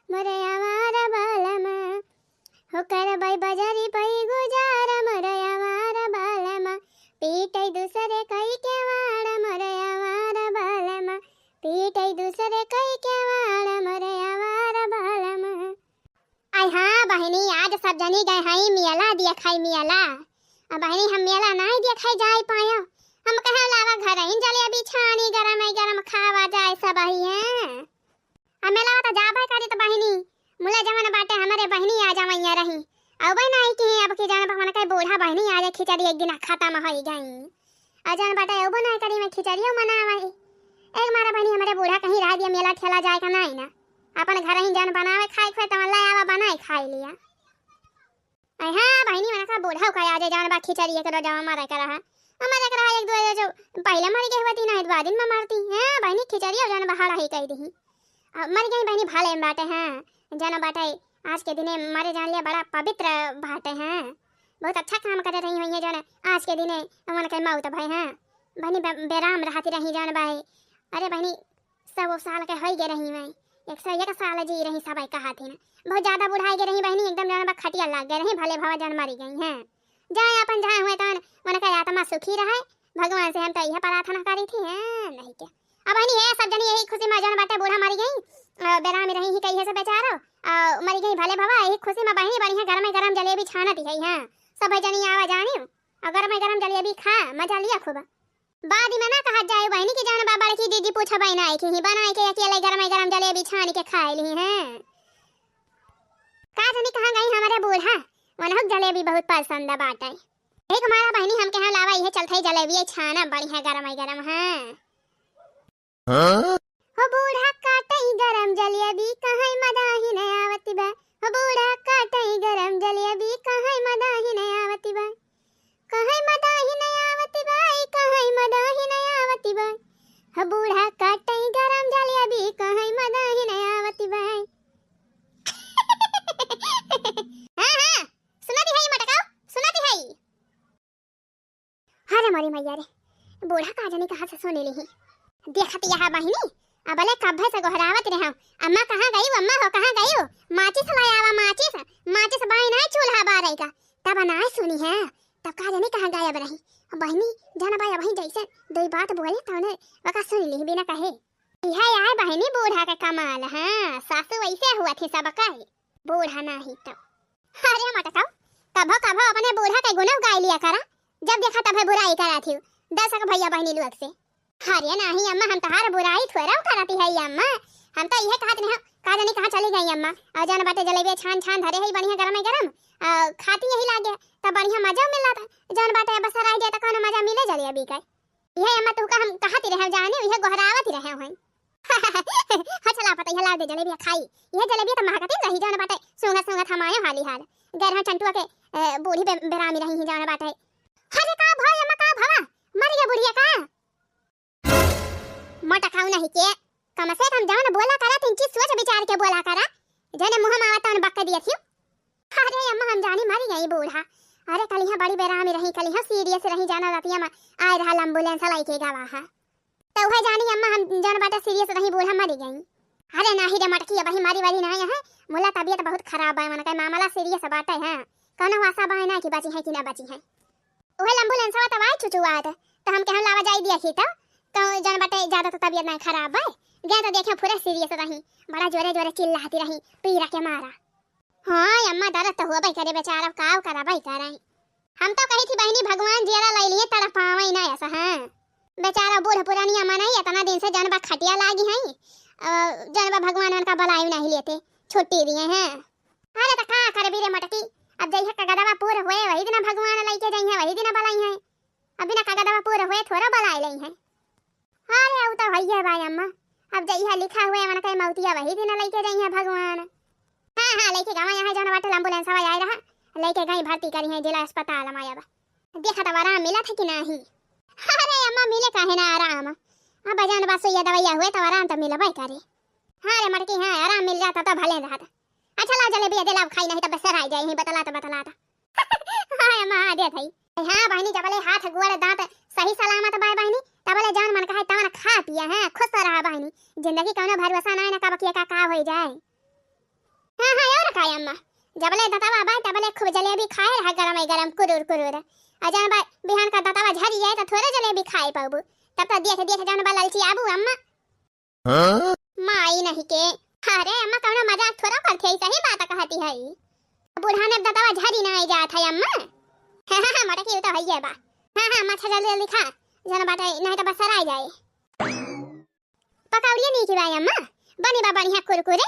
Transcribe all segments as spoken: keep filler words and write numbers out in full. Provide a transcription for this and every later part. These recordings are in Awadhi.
मोरे आवार बालमा, हो करबै बजरी पै गुजार मोरे आवार बालमा, पीटै दूसरे कई के वार मोरे आवार बालमा, पीटै दूसरे कई के वार मोरे आवार बालमा। आय हाँ बहिनी, आज सब जनी गए हई मेला देखै मेला। अब बहिनी हम मेला नाहीं देखै जाए पायो, हम कहे लावा घरहिन जलेबी छानी गरम गरम खावा जाए सबही हैं। अब मेला त जाबे करी त बहिनी, मुला जवन बाटे हमरे बहिनी आ जावैया रही। अउबे नाहीं की अब की जान भगवान के बूढ़ा बहिनी आज खिचड़ी एक दिन खतम होइ गई। आ जान बाटे अउबे नाहीं करी मैं खिचड़ियो मनावै। एक मारा बहिनी हमरे बूढ़ा कहीं रह दिया मेला ठेला जाए का नाहीं ना। अपन घरहिन जान बनावे खाए खोए तवन लै आवा बनाए खाए लिया। अरे हाँ बहिनी, मना का बूढ़ा का आज जान बा खिचड़ी एक रोजवा मरे के रहा। अब मरे के रहा एक दो जो पहिले मरि गई होती, नाहीं दो दिन में मरती। हाँ बहिनी, खिचड़ी और जान बा हड़ा ही कह दी। अब मरि गई बहिनी, भले में बाटे हैं, जान बाटे आज के दिने मरे जान लिया बड़ा पवित्र बाटे हैं। बहुत अच्छा काम करे रही हुई है जान, आज के दिने उनके मौत भय हैं। बहिनी बे-, बेराम रहती रही जान बाई। अरे बहिनी, सौ साल के होइ गए रही मैं, एक सौ एक साल जी रही सबे कहा थी ना। बहुत ज्यादा बुढ़ाई गए रही बहिनी, एकदम जान बा खटिया लाग गए रही, भले भवा जान मरी गई हैं। जाए अपन जहाँ हुए तवन उनका आत्मा सुखी रहे, भगवान से हम तो यह प्रार्थना करी थी हैं, नहीं के। अब बहिनी है सब जनी यही खुशी में जान बाटे बूढ़ा मरी गई, अ, बेरामी रही ही कही है सब बेचारो, अ, मरी गई भले भवा, यही खुशी में बहिनी बढ़िया गरम गरम जलेबी छानती है हैं। सब जनी आवा जानी, अ, गरम गरम जलेबी खा, मजा लिया खूब। बाद में ना कहत जाए बहिनी कि जान बा बड़की दीदी पूछबे ना आई कि ही बनाए के अकेले गरम गरम जलेबी छान के खाए ली हैं। का जानी कहाँ गई हमरे बूढ़ा, उनहु के जलेबी बहुत पसंद बाटे। एक मारा बहिनी हमके यहाँ लावा, इहे चलते ही जलेबी छाना बढ़िया गरम गरम है। हाँ? हो बूढ़ा काटई गरम जलेबी, कहई मदाही न आवती बा। हो बूढ़ा काटई गरम जलेबी, कहई मदाही न आवती बा। कहई मदाही न आवती बा, कहई मदाही न आवती बा। हो बूढ़ा काटई गरम जलेबी, कहई मदाही न आवती बा। हाँ, हाँ, सुनती है मटकाओ, सुनती है। अरे मोरी मैया रे, बूढ़ा का जाने कहाँ से सुन ली ही। देखत यहाँ बहिनी, अबले कब्बे से गोहरावत रहे, "अम्मा कहाँ गई, अम्मा हो कहाँ गई हो? माचिस लाया आवा, माचिस, माचिस बाई ना चूल्हा बारे का।" तब ना सुनी है, तब का जाने कहाँ गायब रही। बहिनी, जाना बाई अबही जैसे दो बात बोले, तौने वका सुन ली बिना कहे। यह आए बहिनी बूढ़ा का कमाल, हाँ, सासू वैसे हुआ थी सबका ही। बूढ़ा नाही तो। अरे मटकाऊ, कभो कभो अपने बूढ़ा के गुनो गाय लिया करा, जब देखा तभे बुराई करा थी दसक भैया बहिनी लोग से। अरे नाही अम्मा, हम तहार बुराई थोड़ा करती है अम्मा, हम तो यह कहत रहे का जानी कहाँ चली गई अम्मा। और जान बाटे जलेबी छान छान धरे है बढ़िया गरम गरम, और खाती यही लागे तब बढ़िया मजा मिला था। जान बाटे बस रह जाए तो कौन मजा मिले जलेबी का। यह अम्मा तुहका हम कहती रहे जाने, यह गोहरावती रहे हैं। हाँ, चला पता, यह लाव दे जलेबिया खाई। यह जलेबिया तो महकते रही, जौन बाटे सूंघत सूंघत हम आए हाली हाल। गैर हम चंटुआ के, ए, बूढ़ी बे-, बेरामी रही ही, जौन बाटे। अरे का भवा अम्मा, का भवा? मर गया बुढ़िया का? मोटा खाऊ नहीं के, कम से कम जौन बोला करा, तीन चीज सोच विचार के बोला करा। जौने मुँह में आवा तौन बक दिया थी। अरे अम्मा, हम जानी मरी गई बूढ़ा। अरे कलिहा बड़ी बेरामी रही, कलिहा सीरियस रही, जाना रतिया में आए रहा एम्बुलेंस लेके गवा है। तो वह जानी अम्मा, हम जौन बाटे सीरियस रही, बूढ़ा मरी गई। अरे नाही रे मटकी, अबही मरी वरी नाही है, मुला तबियत बहुत खराब है, मन के मामला सीरियस बाटे है, कौनो आशा बाय ना कि बची है कि ना बची है। उहे एम्बुलेंसवा तब आई चुचुआत, तो हम कहम लावा जाई दिया खी तो, तो जौन बाटे ज्यादा तो तबियत ना खराब है, गए तो देखे पूरा सीरियस रही, बड़ा जोरे जोरे चिल्लाती रही पीरा के मारा। हाँ अम्मा, दर्द तो होबे करे बेचारा, काव करबे करे। हम तो कही थी बहिनी भगवान जियरा लै लिए तड़पावे ना ऐसा, हाँ। बेचारा बूढ़ पुरानिया मनई इतना दिन से जौन बा खटिया लागी हैं, अ, जौन बा भगवान उनका बुलाए नहीं लेते, छुट्टी दिए हैं। अरे तो का करबी रे मटकी, अब जइहे कगदवा पूर हुए वही दिन भगवान लइके जइहे, वही दिन बुलाई हैं। अब बिना कगदवा पूर हुए थोड़ा बुलाए लई हैं। अरे उ तो हइये बा अम्मा, अब जइहे लिखा हुए मन के मौतिया वही दिन लइके जइहे भगवान। हाँ हाँ, लइके गवा यहाँ जौन बाटे एम्बुलेंसवा आए रहा, लइके गई भर्ती करी है जिला अस्पताल में। अब देखा तब आराम मिला था कि नाही? अरे अम्मा, मिले काहे ना आराम, अब जौन बा सुइया दवाइया हुए तो आराम तो मिलबे करे। हाँ रे मटकी, हाँ, आराम मिल जाता तो भले रहता। अच्छा लाव जलेबिया दे, लाव खाई, नहीं तो बेसर आई जाए यहीं बतलात बतलात। हाँ अम्मा, हाँ, देत हई। हाँ बहिनी, जबले हाथ गोड़ दांत सही सलामत बाय बहिनी, तबले जौन मन कहे तवन खा पिया, हैं, खुश रहा बहिनी। जिंदगी कौनो भरोसा नाय ना, कब के का, का होई जाए। का अम्मा, जबले दतवा बा, तबले खूब जलेबी खाए रहा, गरम ही गरम, कुरुर कुरुर। आ जौन बा, बिहान का दतवा झरी जाए, त थोड़े जलेबी खाए पाउबू। तब तो देख देख जौन बा, ललची आबू अम्मा। हाँ? माई नहीं के। अरे अम्मा, कौनो मजाक थोड़ा करत है, सही बात कहती है। बूढ़ा ने दतवा झरी नहीं जात है अम्मा। हाँ, हाँ, हाँ, मटकी तो है ये बा। हाँ, हाँ, अम्मा, अच्छा, जल्दी, जल्दी खा, जौन बाटे, नहीं तो बस सराय जाए। पकौड़िया नीक बा अम्मा, बनी बा बढ़िया कुरकुरे।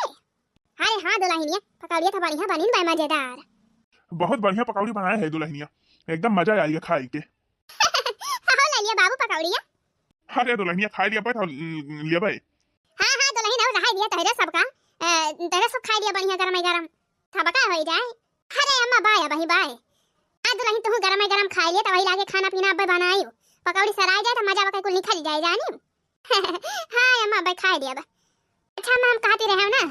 अरे हाँ दुलहिनिया, पकौड़िया तो बढ़िया बनिन बा, मजेदार। बहुत बढ़िया पकौड़ी बनाए है दुलहिनिया, एकदम मजा आई गया खाई के। हो ले लिया बाबू पकौड़िया। अरे दुलहिनिया, खाई लिया बा, लिया बा। हाँ हाँ दुलहिन, और रहाई दिया तहरे सबका, ए, तहरे सब खाई लिया बढ़िया गरम गरम। सबका होई जाए। अरे अम्मा, बाय, अबही बाय। आ दुलहिन, तुहू गरम गरम खाई लिया, त वही लागे खाना पीना अब बनाई। पकौड़ी सराय जाए त मजा बका कुल निकल जाए जानी। हाँ अम्मा, अबही खाई लिया बा। अच्छा अम्मा, हम कहती रहे ना,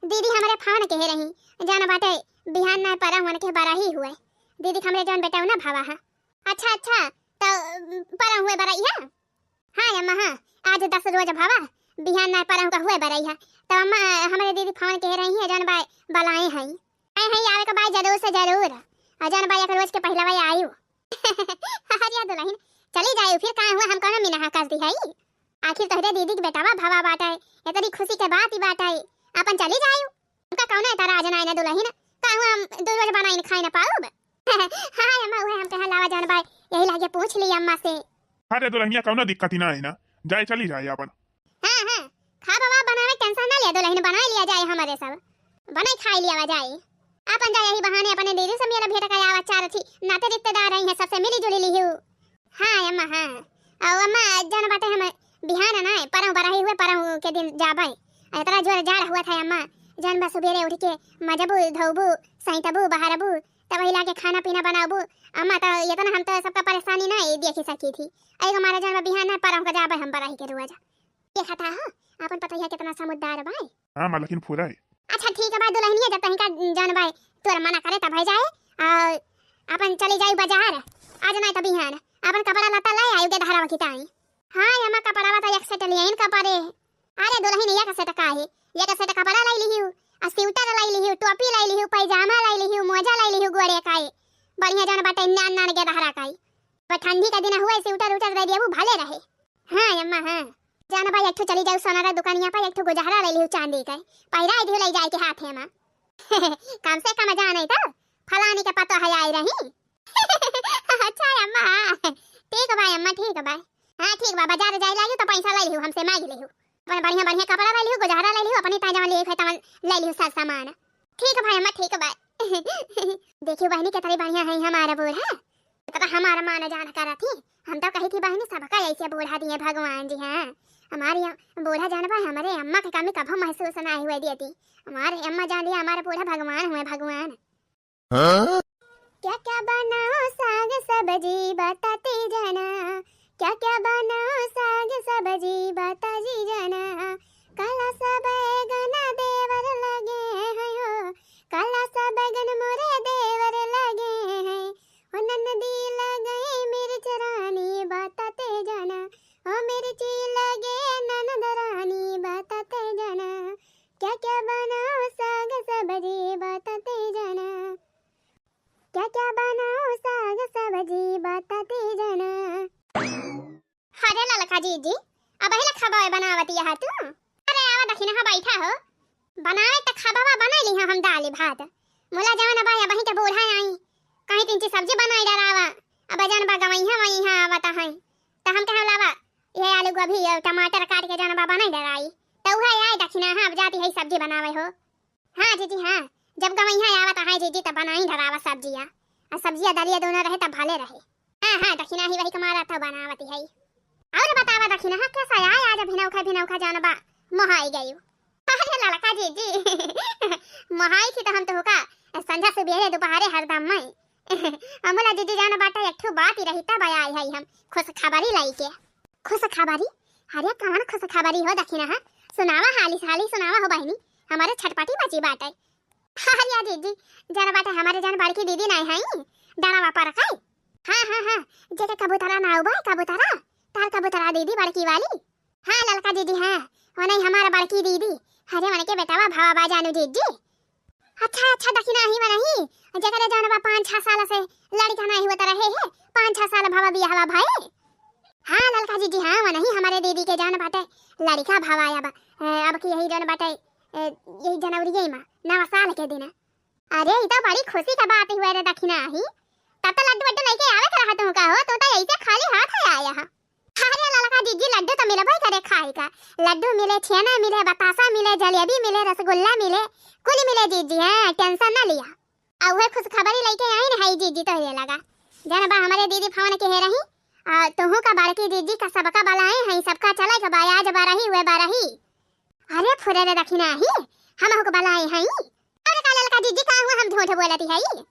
दीदी हमरे फोन कहे रही, जौन बाटे बिहान ना परहुन के बरही हुए। दीदी के हमरे जौन बेटा ना भवा है। अच्छा अच्छा, तो परहुए बरही है? हाँ अम्मा, हाँ, आज दस रोज भवा, बिहान ना परहु का हुए बरई है। तब अम्मा, हमरे दीदी फोन कहे रही है, जौन बा, बलाए हैं। आए हैं, आवे के बा जरूर से जरूर। आ जौन बा, एक रोज के पहले वही आयु। अरे दुलहिन, चली जायु फिर, का हुआ, हम कौनो मिनहा कर दी है? आखिर तोहरे दीदी के बेटवा भवा बाटे, इतनी खुशी के बात ही बाटे, अपन चली जायु। उनका कौनो एतराज ना है ना दुलहिन, का हुआ हम दो रोज बनाइन खाई ना पाउब? हाँ अम्मा, उहे हम कहा लावा जौन बा, यही लागे पूछ ली अम्मा से। अरे दुलहिनिया, कौनो दिक्कत ही ना है ना, जाए चली जाए अपन। हाँ हाँ, खा बवा बनावे tension ना लिया दुलहिन, बनाए लिया जाए हमरे सब, बनाए खाए लिया जाए। अपन जाए यही बहाने अपने दीदी से मेरा भेंट करावा, चार थी नाते रिश्तेदार रही हैं, सबसे मिली जुली लिहू। हाँ अम्मा, हाँ। अउ अम्मा, जौन बाटे हम बिहान ना परहु बरही हुए, परहु के दिन जाबे। आ इतना जोर जाड़ हुआ था अम्मा, जौन बा सुबेरे उठ के मजबू, धोबू, सैतबू, बहरबू, तब वही लाके खाना पीना बनाबू। अम्मा तो इतना हम तो सबका परेशानी ना ये देखी सकी थी। अई हमारा जौन बा बिहान ना परहु का जाबे हम बरही के रोज। देखा था हो, अपन पतोहिया कितना समझदार बाय। हाँ, मालकिन फुराए। अच्छा ठीक है बाय दुलहिनिया, जब तनिका जौन बाय तोर मना करे तब है जाए, और अपन चली जाई बाजार, आज नहीं तो बिहान अपन कपड़ा लत्ता ले आयु के धारा की ताई। हाँ अम्मा, कपड़ा तो एक set ले आइन कपड़े। अरे दुलहिन, एक set का है, एक set कपड़ा ले लिहियो, आ स्वेटर ले लिहियो, टोपी ले लिहियो, पैजामा ले लिहियो, मोजा ले लिहियो, गोड़े का है बढ़िया जौन बाटे नान नान के धारा का है। पर ठंडी का दिन हुए स्वेटर उटर दे दिया, वो भले रहे। हाँ अम्मा, हाँ। जौन बा, एक ठो चली जाऊ सोनारा दुकानिया पर, एक ठो गुजहरा ले लिहू चांदी के, पहिराई दिहू ले जाए के हाथे मा। कम से कम जाने तो फलानी के पतोह आई रही। अच्छा अम्मा, हाँ। ठीक बा अम्मा, ठीक बा। हाँ ठीक बा, बाजार जाए लागी तो पैसा ले लिहू, हमसे मांग लिहू। अपन बढ़िया बढ़िया कपड़ा ले लिहू, गुजहरा ले लिहू, अपनी ताजा ले लिहू, तवन ले लिहू सब सामान। ठीक बा अम्मा, ठीक बा। देखियो बहिनी, कितनी बढ़िया है हमारा बूढ़ा। इतना हमारा मान जान करत ही। हम तो कही थी बहिनी, सबका ऐसे बूढ़ा दिए भगवान जी। हाँ, हमारी अम-, बूढ़ा जौन बा, हमरे अम्मा के कमी कभो महसूस ना हुए देती। हमारे अम्मा जान दिया, हमारे बूढ़ा भगवान हुए, भगवान। हाँ? क्या क्या बनाओ साग सब्जी बताती जाना, क्या क्या बनाओ साग सब्जी बताती जाना। काला सा बैगन देवर लगे हैं हो, काला सा बैगन मोरे देवर लगे हैं। ओ ननदी लगे मिर्च रानी बताते जाना, ओ मिर्ची लगे ननद रानी बताते जाना। क्या क्या बनाओ साग सब्जी बताते जाना, क्या क्या बनाओ साग सब्जी बताते जाना। अरे ललका जीजी, अबही ले खबवे बनावत हया तू? अरे आवा दखिनहा, बैठा हो। बनावे त खबवा बनाई लिहा हम दाल भात। मुला जवन बा अबही के बूढ़ा आई, कहीं तीन चीज सब्जी बनाई डरावा। अब जौन बा गवैया वैया आवत है, त हम कहे लावा, ये आलू गोभी और टमाटर काट के जौन बा बनाई डराई। त उहे आई दखिनहा, अब जाती है सब्जी बनावे हो। हाँ जीजी हाँ, जब गवैया आवत है जीजी, तब बनाई डरावा सब्जिया। आ सब्जिया दलिया दोनों रहे तब भले रहे। हाँ हाँ, दखिनहा ही वही कमारा तो बनावती है। और बतावा दखिनहा, कैसा आय आज भिनौखा, भिनौखा जौन बा मोहाई गयू? अरे ललका जीजी, मोहाई थी तो हम तो होका संझा सुबेरे दोपहरे हरदम में। अमला जीजी जौन बाटे एक ठो बात ही रही तब आई है हम खुशखबरी लइके। खुशखबरी? अरे कौन खुशखबरी हो दखिनहा? सुनावा हाली हाली सुनावा हो बहिनी, हमारे छटपटी मची बाटे। अरे जीजी, जौन बाटे हमारे जौन बड़की दीदी नाई है, डाँड़वा पर काई? हाँ हाँ हाँ, जेके कबूतरा नाव बा, कबूतरा, तार कबूतरा दीदी बड़की वाली। हाँ ललका जीजी हाँ, वो नहीं हमारा बड़की दीदी। अरे उनके बेटवा भवा बा जानू जीजी। अच्छा, अच्छा, दखिनही वनही, जेकरे जौन बा पाँच छह साल से लड़िका नाहीं होत रहे है, पाँच छह साल भवा बियाहवा भए। हाँ ललका जिज्जी, हाँ वनही हमरे दीदी के जौन बाटे लड़िका भवा अब, ए, अब की यही जौन बाटे, ए, यही जनवरी मा नवा साल के दिन। अरे ई तो बड़ी खुशी का बात हुए रे दखिनही, तब तो लड्डू वड्डू लइके आवे के रहा तुहका हो, तू तो ऐसे खाली हाथ है आया है। अरे ललका जिज्जी, लड्डू तो मिलबे करे खाए का, लड्डू मिले, छेना मिले, बतासा मिले, जलेबी मिले, रसगुल्ला मिले, कुल मिले जिज्जी, हाँ tension ना लिया। आ उहे खुशखबरी लइके आइन हई जिज्जी तोहरे लगा। जौन बा हमरे दीदी फोन किहे रही, आ तुहू का बड़की जिज्जी का सबका बलाए हई, सबका चले के बा, आज बरही हुए बरही। अरे फुरे रे दखिनही, हमहू के बलाए हई। अरे का ललका जिज्जी का हुआ, हम झूठ बोलती हई?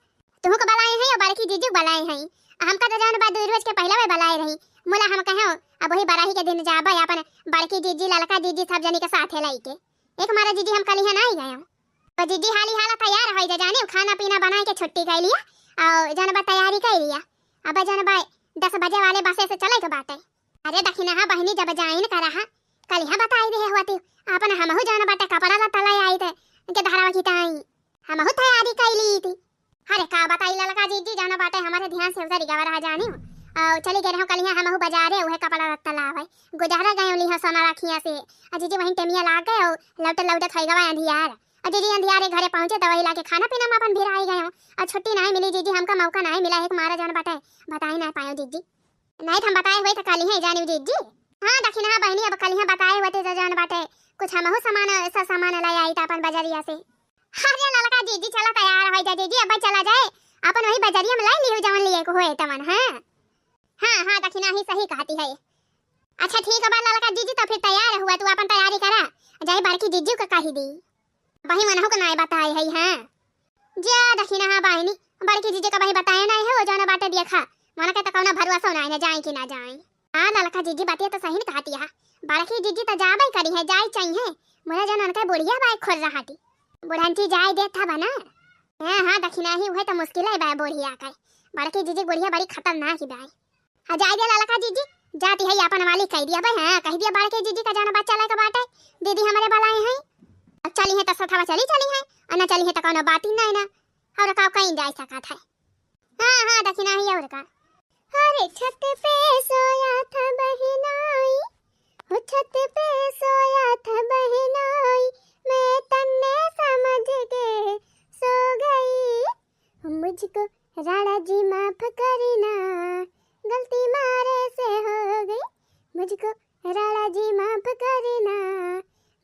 तुहू के बलाए हई और बड़की जिज्जी के बलाए हई। हमका तो जौन बा दुइ रोज के पहिले वे बलाए रही, मुला हम कहे अब वही बरही के दिन जाबे अपन बड़की जिज्जी, ललका जिज्जी सब जनी के साथे लइके। एक मारे जिज्जी हम कलिहे नाहीं गए। तो जिज्जी हाली हाला तैयार होइ जा जानी, खाना पीना बनाए के छुट्टी कइ लिया और जौन बा तैयारी कइ लिया। अब जौन बा दस बजे वाले बसे से चले के बाटे। अरे दखिनहा बहिनी, जब जाइन का रहा, कलिहा बताई देहे होती, अपन हमहू जौन बाटे कपड़ा लत्ता ले आई थे, के धरवा की ताई, हमहू तैयारी कइ ली थी। अरे का बताई ललका जिज्जी, जौन बाटे हमरे ध्यान से उतरी गवा रहा जानी, और चली गए रहो कलिहा हमहू बाजारे, उहे कपड़ा लत्ता लावे। गुजहरा गए लिहा सोना रखिया से, आ जिज्जी वहीं टेमिया लाग गए और लौटत लौटत होइ गवा अंधियार। आ जिज्जी अंधियारे घरे पहुँचे तो वही लाके खाना पीना मा अपन भिराई गए, और छुट्टी नाहीं मिली जिज्जी, हमका मौका नाहीं मिला, एक मारा जौन बाटे बताई नाहीं पायो जिज्जी। नाहीं तो हम बताए हुए तो कलिहे जानी जिज्जी। हाँ दखिनहा बहिनी, अब कलिहे बताए हुए तो जौन बाटे कुछ हमहू सामान, सा सामान ले आई त अपन बजरिया से। अरे ललका जिज्जी, चला तैयार होइ जा जिज्जी, अब चला जाए, अपन वही बजरिया मा ले लिहू जौन लिए को होए तमन। हाँ हाँ हाँ, दखिनही सही कहती है। अच्छा ठीक बा ललका जिज्जी, तो फिर तैयार हुआ, तू अपन तैयारी करा, जाए बड़की जिज्जी का कही दी। बही मनहू के नाय बताए हई, हाँ। जा दखिनहा बहिनी, बड़की जिज्जी का बही बताए नाय है, वो जौन बाटे देखा, मन के तो कौनो भरोसा नाय ना जाए कि ना जाए। हाँ ललका जिज्जी, बातिया तो सही न कहती है, बड़की जिज्जी तो जाबे करी है, जाए चाहिए, मुझे जौन उनका बुढ़िया बाई खोल रहा थी, बुढ़ंची जाए देत था बना। हाँ हाँ दखिनही, उहे तो मुश्किल है बा बुढ़िया का, बड़की जिज्जी बुढ़िया बड़ी खतरनाक ही बाई। आ जाए दे ललका जिज्जी, जाती है अपन वाली कह दिया भाई, हाँ कह दिया बड़के जिज्जी का जौन बा चले के बाटे, दीदी हमरे बलाए हैं। अब चली है तो सथवा चली चली है, और ना चली है तो कौनो बात ही नहीं ना, और का कहीं जा सकत है। हाँ हाँ दखिनही और का। अरे छत पे सोया था बहनोई, वो छत पे सोया था बहनोई, मैं तन्ने समझ के सो गई। मुझको राणा जी माफ करना, गलती मारे से हो गई। मुझको राणा जी माफ करना,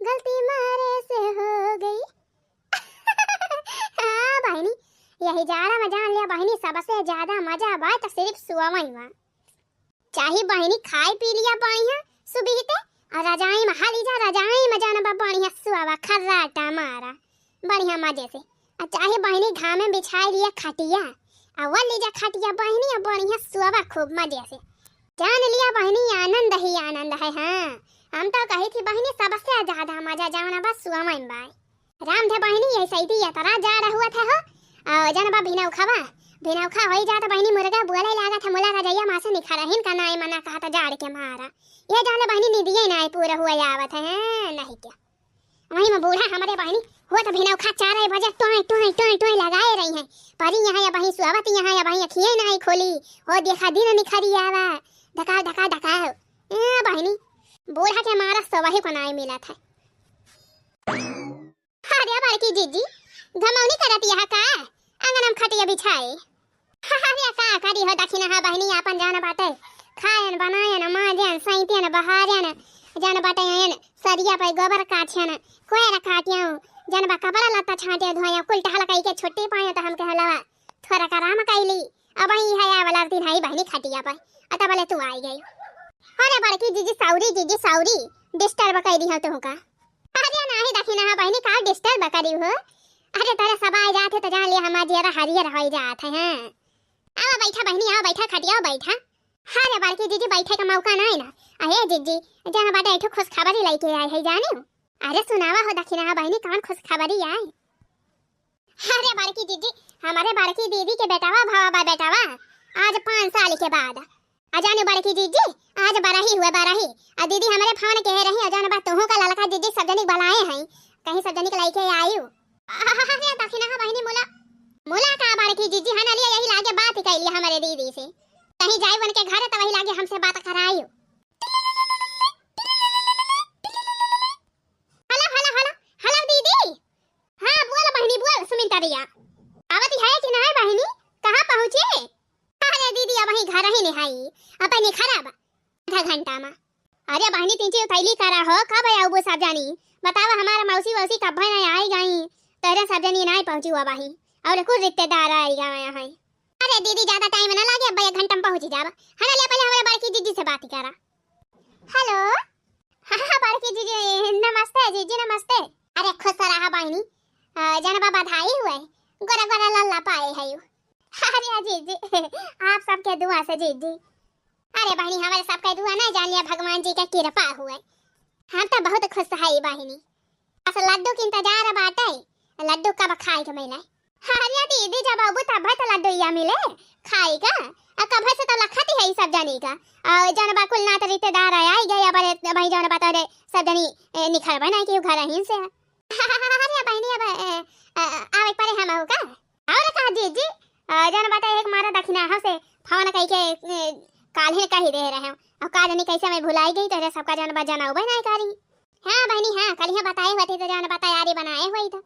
गलती मारे से हो गई। हाँ बहिनी, यही जाड़ा मा जान लिया बहिनी, सबसे ज्यादा मजा बा तो सिर्फ सुअवई मा। चाहे बहिनी खाए पी लिया बढ़िया सुबह ते, और रजाई मा हाली जा, रजाई मा जौन बा बढ़िया सुआवा खर्राटा मारा बढ़िया मजे से। आ चाहे बहिनी घामे बिछाए लिया खटिया, आ वो लीजा खटिया बहिनी, आ बढ़िया सुआवा खूब मजे से। जान लिया बहिनी, आनंद ही आनंद है। हाँ, हम तो कही थी बहिनी, सबसे ज्यादा मजा जौन बा सुअवई मा बाय। राम धे बहिनी, ऐसे ही यतरा जाड़ हुआ था हो। और जौन बा भिनौखवा, भिनौखा होई जात बहिनी, मुर्गा बोले लागत है, मुला रजैया मा से निखरहिन का नाय मना कहत जाड़ के मारा। ये जाने बहिनी, निदिये नाय पूरा हुआ आवत है, हाँ, नहीं क्या। वही मा बूढ़ा हमरे बहिनी, हुआ तो भिनौखा चार बजे टोय, टोय, टोय, टोय लगाए रही हैं। परी यहाँ या बहिनी सुआवत यहाँ या बहिनी अखिये नाय खोली। हो देखा दिन निखरी आवा, ढका, ढका, ढका हो। ए बहिनी, बूढ़ा के मारा सोवही को नाय मिलत है। अरे बड़की जिज्जी, घमौनी करत यह का? आंगन मा खटिया बिछाए। अरे का करी हो दखिनहा बहिनी, आपन जौन बाटे खायन, बनायन, मांजन, सैतन, बहारन, जौन बाटे आयन, सरिया पे गोबर काछन, कोयर काटियो, जौन बा कपड़ा लत्ता छांटे धोयो, कुल टहल कई के छुट्टी पायो तो हम कहलवा थोड़ा कराम कैली। अब ही है वाला दिन है बहिनी खटिया पे, अतबले तू आई गई। अरे बड़की जिज्जी, sorry जिज्जी, sorry, disturb कइ दी हो तुहू का। अरे नाही दखिनहा बहिनी, का disturb करी हो? अरे तोरे सब आए जात है तो जान लिया हमार जियरा हरियर होइ जात है, हाँ। आवा बैठा बहिनी, आवा बैठा, खटिया बैठा। अरे बड़की जिज्जी, बैठे का मौका नाही ना। अहे जिज्जी, जहाँ बाटे एक ठो खुशखबरी लइके आए है जानी। अरे सुनावा हो दखिनहा बहिनी, कौन खुशखबरी आए? अरे बड़की जिज्जी, हमरे बड़की दीदी के बेटवा भवा बा बेटवा, आज पाँच साल के बाद। अजानी बड़की जिज्जी, आज बरही हुए बरही। आ दीदी हमरे फोन किहे रही, अजान बा तुहू का ललका जिज्जी सब जनी के बलाए हैं, कहीं सब जनी के लइके आयु। अरे दखिनहा बहिनी, मुला, मुला का बड़की जिज्जी है ना, लिया यही लागे बात कइ लिया हमरे दीदी से। कहीं जाई उनके घर त वही लागे हमसे बात कराई। हेलो, हेलो, हेलो, हेलो दीदी। हाँ, बोल बहिनी, बोल सुमिता दिया। आवत है कि नहीं बहिनी? कहाँ पहुँचे? अरे दीदी, अबहीं घर ही नहीं आई, अपने खराब आधा घंटा मा। अरे बहिनी, तिनची उतैली करा हो, कब आउबो सब जानी? बतावा, हमार मौसी वौसी कब ना आई गई, तोहरे सब जानी नहीं पहुँची हुआ बही, और कुछ रिश्तेदार आई गए हैं। अरे दीदी, ज्यादा टाइम ना लागे, अब एक घंटा में पहुँच जाब। है ना, ले पहले हमारे बड़की जिज्जी से बात करा। हेलो, हाँ, हाँ, बड़की जिज्जी, नमस्ते जिज्जी, नमस्ते। अरे खुश रहा बहिनी, अ, जनबा बधाई हुए, गोरा गोरा लल्ला पाए है यू। अरे जिज्जी, आप सबके दुआ से जिज्जी। अरे बहिनी, हमारे सबके दुआ ना जानिया, भगवान जी के कृपा हुए। हम तो बहुत खुश है बहिनी। बस लड्डू के इंतजार बाटे, लड्डू कब खाए के मिले। अरे दीदी, जब अबू तब तो लड्डू या मिले खाए का। आ कब से तो लखत है सब जानी का। और जनबा कुल नात रिश्तेदार आई गए, अब भाई जनबा तो रे सब जानी, ए, निखर बना के घर ही से। अरे बहिनी, अब, ए, ए, आवे परे हम हो का? और कहा जिज्जी, अ, जौन बाटे एक मारा दखिनहा से फोन कई के, ए, काल्हे कही दे रहे हो। और का जानी कैसे मैं भुलाई गई, तोहरे सबका जौन बा जनउबे नहीं करी। हाँ बहिनी, हाँ, कलिया बताए हुए थे तो जौन बा तैयारी बनाए हुए थे।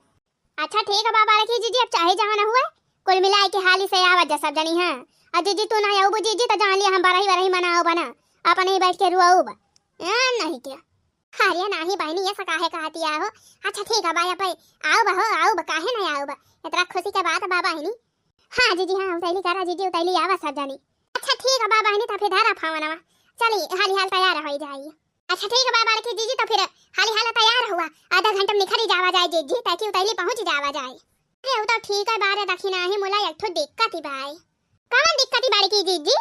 अच्छा ठीक बा बड़की जिज्जी, अब चाहे जहाँ न हुए, कुल मिलाए के हाली से आवत जा सब जनी, हाँ। और जिज्जी तू ना आउबू जिज्जी तो जान लिया हम बरही बरही मनाउब ना, अपने ही बैठ के रुआउब। हाँ, नहीं क्या? अरे नाही बहिनी, ये सा काहे कहतिया हो? अच्छा ठीक है बा, अब आउब हो, आउब, काहे नहीं आउब? इतना खुशी के बात बा बहिनी। हाँ जिज्जी, हाँ, उतैली करा जिज्जी, उतैली आवा सब जानी। अच्छा ठीक है बा बहिनी, तो फिर धरा फोनवा, चली हाली हाल तैयार हो जाई। अच्छा ठीक है बा बड़की जिज्जी, तो फिर हाली हाल तैयार हुआ, आधा घंटा में निखरी जावा जाए जिज्जी, ताकि उतैली पहुँच जावा जाए। अरे वो तो ठीक है बा रे दखिनहा, मुला एक ठो दिक्कत ही बा। कौन दिक्कत ही बड़की जिज्जी?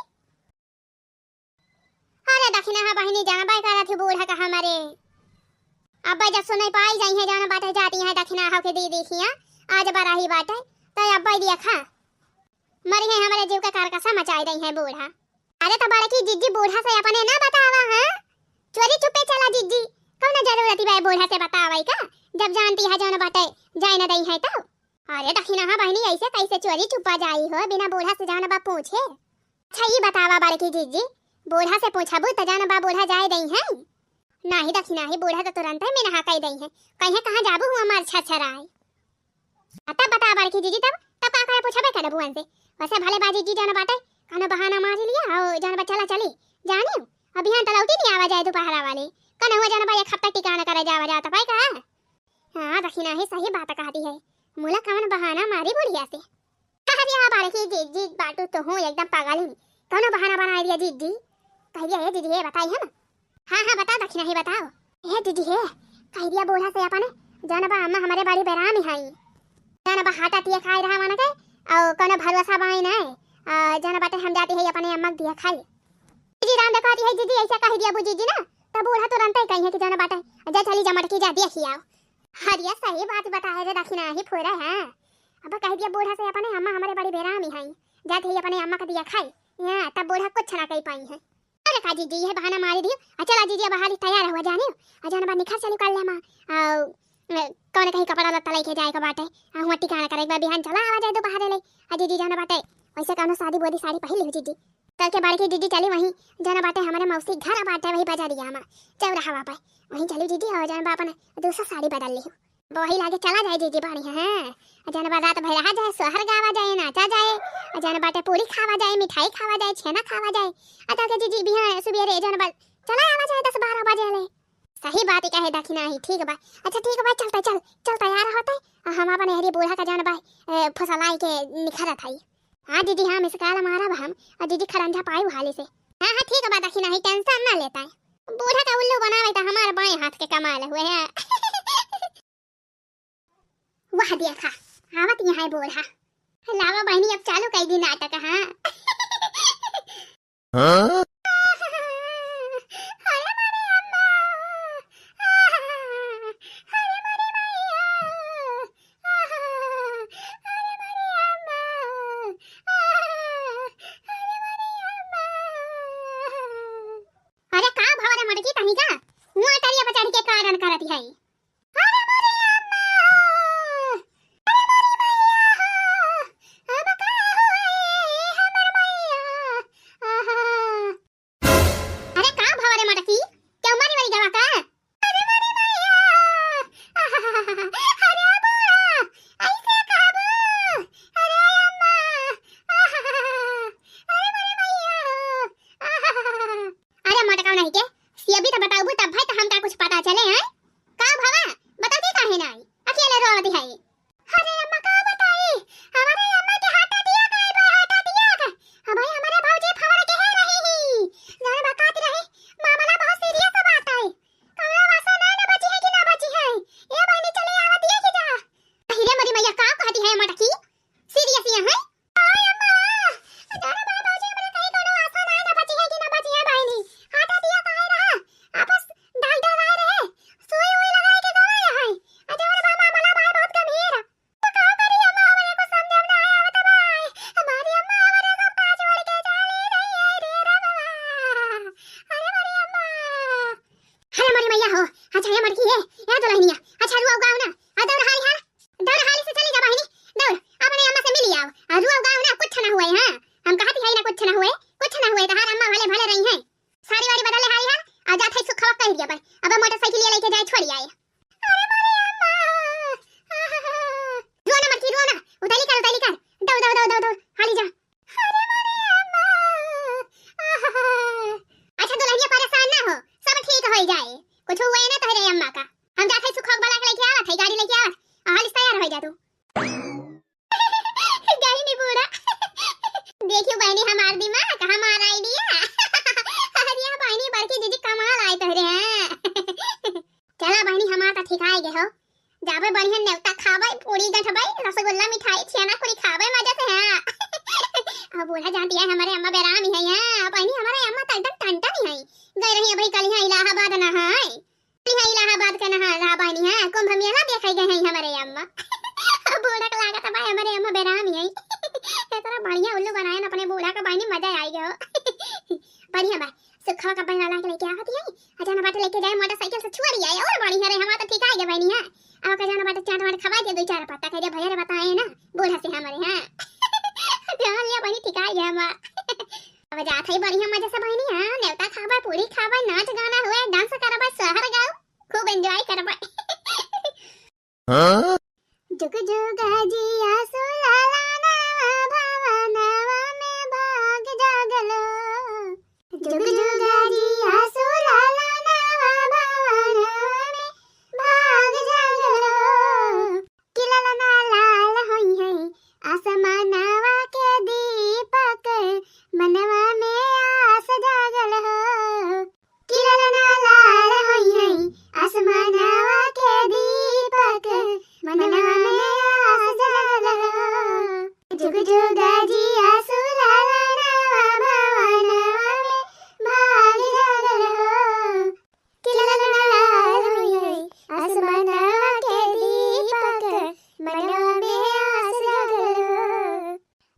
अरे दखिनहा बहिनी, जानबे करत ही बूढ़ा का हमरे। अब्बे जब सुने पाई जाई है, जौन बाटे जाती है दखिनहा के दीदी खिया, आज बरही बाटे, तो अब्बे देखा, मरी है हमरे जीव का कारकसा मचाई रही है बूढ़ा। अरे तो बड़की जिज्जी, बूढ़ा से अपने ना बतावा, हाँ? चोरी चुप्पे चला जिज्जी, कौन जरूरत बा बूढ़ा से बतावे का, जब जानती है जौन बाटे जाए न दई है तो। अरे दखिनहा बहिनी, ऐसे कैसे चोरी चुप्पा जाई हो बिना बूढ़ा से जौन बा पूछे? अच्छा ई बतावा बड़की जिज्जी, बूढ़ा से पूछबू त जौन बा बूढ़ा जाए दई है? नाही दखिनहा, बूढ़ा तो तुरंत ही मिनहा कई दई है, कहे कहाँ जाबू हुआ मार छरछराए। आ तब बता बड़की जिज्जी, तब, तब का करे पूछबे करबू उनसे? वैसे भले बा जिज्जी जौन बाटे, कौनो बहाना मारी लिया, और जौन बा चला चली, जानी, अब यहाँ तलौटी नहीं आवा जाए दोपहरा वाली, कौनो हुआ जौन बा एक हफ्ता टिकाना करे जावा जाता पाई का? हाँ दखिनहा, सही बात कहती है, मुला कौन बहाना मारी बुढ़िया से। अरे हाँ बड़की जिज्जी, बाटू तो हूँ एकदम पागल ही। कौनो बहाना बनाई दिया जिज्जी। कह दिया, "हे जिज्जी, हे बताई हम।" हाँ, हाँ, बता दखिनहा, बताओ। "हे जिज्जी, हे, कह दिया बूढ़ा से अपने, जौन बा अम्मा हमरे बड़ी बेरामी हई। जौन बा हाटा तिया खाई रहा मन के, और कौनो भरोसा बाई नहीं। आ, जौन बाटे हम जाती है अपने अम्मा के दिया खाई।" जिज्जी राम देखा है जिज्जी, ऐसे कह दिया बू जिज्जी ना, तो बूढ़ा तुरंत ही कही है कि जौन बाटे, "जा चली जा मटकी जा, देखी आओ।" अरे सही बात बताए रे दखिनहा, फोरा है। अब कह दिया बूढ़ा से अपने, "अम्मा हमरे बड़ी बेरामी हई, जात ही अपने अम्मा का दिया खाई।" हाँ, तब बूढ़ा कुछ ना कह पाई है। अरे का जिज्जी, ये बहाना मारी दियो। आ चला जिज्जी, अब हाली तैयार हुआ जाने। आ जौन बा निखर चली कल ले माँ। आ, ए, कौन कहीं कपड़ा लत्ता लेके जाए के बाटे। आ हुआ टिकाना करे के बा, बिहान चला आवा जाए दोपहरे ले। आ जिज्जी जौन बाटे, वैसे कौनो शादी बोदी साड़ी पहन लिहू जिज्जी। करके बड़की जिज्जी चली वहीं, जौन बाटे हमरे मौसी घर बाटे, वही बजरिया मा, चौराहा पे। वहीं चली जिज्जी, और जौन बा अपन दूसरा साड़ी बदल लिहू। वही लागे चला जाए जिज्जी, बढ़िया है। जौन बा रात भर रहा जाए, सोहर गावा जाए, नाचा जाए, जौन बाटे पूरी खावा जाए, मिठाई खावा जाए, छेना खावा जाए। आ ताके जिज्जी बिहान सुबेरे जौन बा चला आवा जाए दस बारह बजे ले। सही बात ही कहे दखिनहा, ठीक बा। अच्छा ठीक बा, चलते चल, चल तैयार होते। आ हम अपन एहरी बूढ़ा का जौन बा, ए, फुसलाई के निखरत हई। हाँ जिज्जी, हाँ, मिस कॉल मारब हम। आ जिज्जी खड़ंजा पाई हाली से। हाँ, हाँ, ठीक बा दखिनहा, tension ना लेता है। बूढ़ा का उल्लू बनावे तो हमारे बाएं हाथ के कमाल हुए हैं। वाह देखा, आवत यहाँ है बूढ़ा। लावा बहिनी, अब चालू कई दी नाटक, हाँ। हाँ? अरे मोरी अम्मा, अरे मोरी मैया, अरे मोरी अम्मा, अरे मोरी अम्मा। अरे का भवा रे मटकी तनिका, हुआ टरिया पर चढ़ के कारण करत है। अरे मोरी अम्मा! तू। गई नी बूढ़ा। देखियो बहिनी हमार दिमाग, हमार idea। अरे बहिनी बड़की जीजी कमाल आए तोहरे हैं। चला बहिनी हमार त ठिकाए गे हो। जाबे बढ़िया नेवता खाबे, पूरी गंठबे, रसगुल्ला मिठाई छेना पूरी खाबे मजा से, हाँ। अब बूढ़ा जानती है हमारे अम्मा बेरामी है, हाँ। बहिनी हमारे अम्मा त एकदम टनटनी है। गए रही अभी कल यहाँ इलाहाबाद नहाए। यहाँ इलाहाबाद के नहा रहा बहिनी, हाँ, कुंभ मेला देखे गए हैं हमारे अम्मा। बूढ़ा के लागत बा हमारे अम्मा बेरामी है। इतना बढ़िया उल्लू बनाए न अपने बूढ़ा का बहिनी, मजा आई गयो। बढ़िया बा, सुखवा का बहिना ला के लेके आवत है। अजाना बाटे लेके जाए मोटरसाइकिल से छुअरी आए और बढ़िया रहे, हमारा तो ठिकाए गे बहिनी, हाँ। अब का जाना बाटे चाट वाट खवा दे, दो चार पत्ता कह दे भैया रे बताए ना बूढ़ा से हमारे, हाँ। जान लिया बहिनी ठिकाए गे हमार। अब जात है बढ़िया मजा से बहिनी, हाँ, नेवता खाबे, पूरी खाबे, नाच गाना हुए, dance करबे, शहर गाँव, खूब enjoy करबे। हाँ? जुग जुग जिया सुलाला नवा भवनवा में भाग जागलो। जुग जुग जिया सुलाला नवा भवनवा में भाग जागलो। कि ललना लाल होई है आसमानवा के दीपक, मनवा में आस जागल हो। कि ललना लाल होई है आसमानवा के दीपक, मनवा में आस जागल हो। जुग जुग जिया सुलाला नवा भवनवा में भाग जागल हो। कि ललना लाल होई है आसमानवा के दीपक, मनवा में आस जागल हो।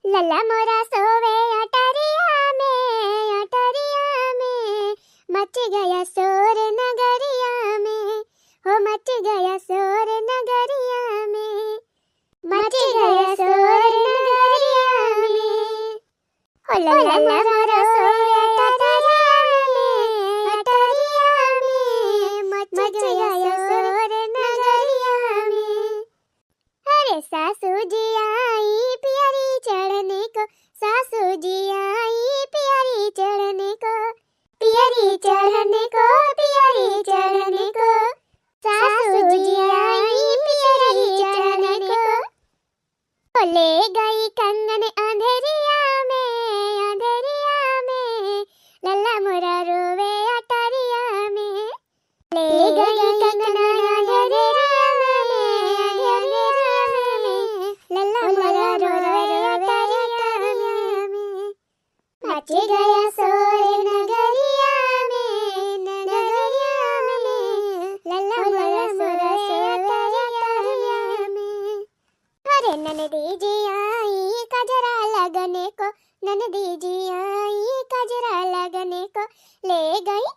लल्ला मोरा सोवे अटरिया में, अटरिया में, मच गया शोर नगरिया में, हो मच गया शोर नगरिया में, मच गया शोर नगरिया में। हो लल्ला मोरा सोवे अटरिया में, अटरिया में, मच गया शोर नगरिया में। अरे सासू जी आई पियरी चढ़ने को, सासू जी आई पियरी चढ़ने को, पियरी चढ़ने को, पियरी चढ़ने को, सासू जी आई पियरी चढ़ने को। ओ ले गई कंगन अंधेरिया में, अंधेरिया में, लल्ला मोरा रोवे अटरिया में। ले गई कंगना अंधेरिया में, अंधेरिया में, लल्ला मोरा रोवे अटरिया में। मच गया शोर नगरिया में, नगरिया में, लल्ला मोरा रोवे अटरिया में। अरे ननदी जी आई कजरा लगने को, ननदी जी आई कजरा लगने को, ले गई,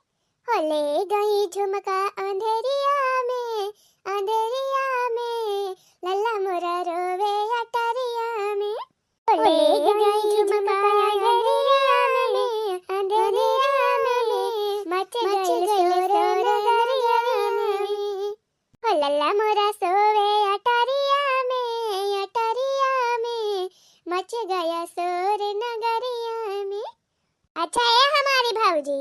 हो ले गई झुमका अंधेरिया में, अंधेरिया में, लल्ला मोरा रोवे अटरिया में। हो ले गई झुमका अंधेरिया में, अंधेरिया में, मच गई शोर नगरिया में। हो लल्ला मोरा सोवे अटरिया में, अटरिया में, मच गया शोर नगरिया में। अच्छा ए हमारी भौजी,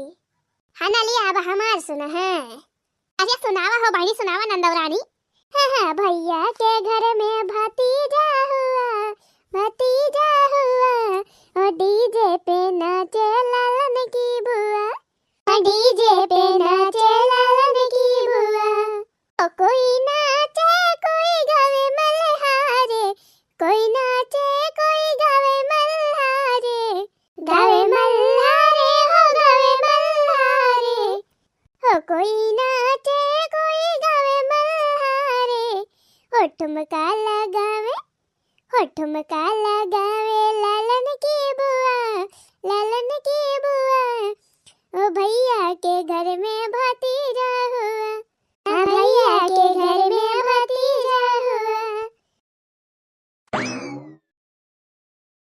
हाँ ना लिया, अब हमार सुना है। अच्छा सुनावा हो बहिनी, सुनावा नंदौरानी। हाँ, हाँ, भैया के घर में भतीजा हुआ, भतीजा हुआ, ओ DJ पे नाचे लालन की बुआ। ओ DJ पे नाचे लालन की बुआ। ओ कोई नाचे, कोई गावे मल्हारे, कोई नाचे, कोई गावे मल्हारे, गावे मल्हारे, हो गावे मल्हारे। हो कोई नाचे, कोई गावे मल्हारे, हो ठुमका लगावे, हो ठुमका लगावे लालन की बुआ, लालन की बुआ। ओ भैया के घर में भाती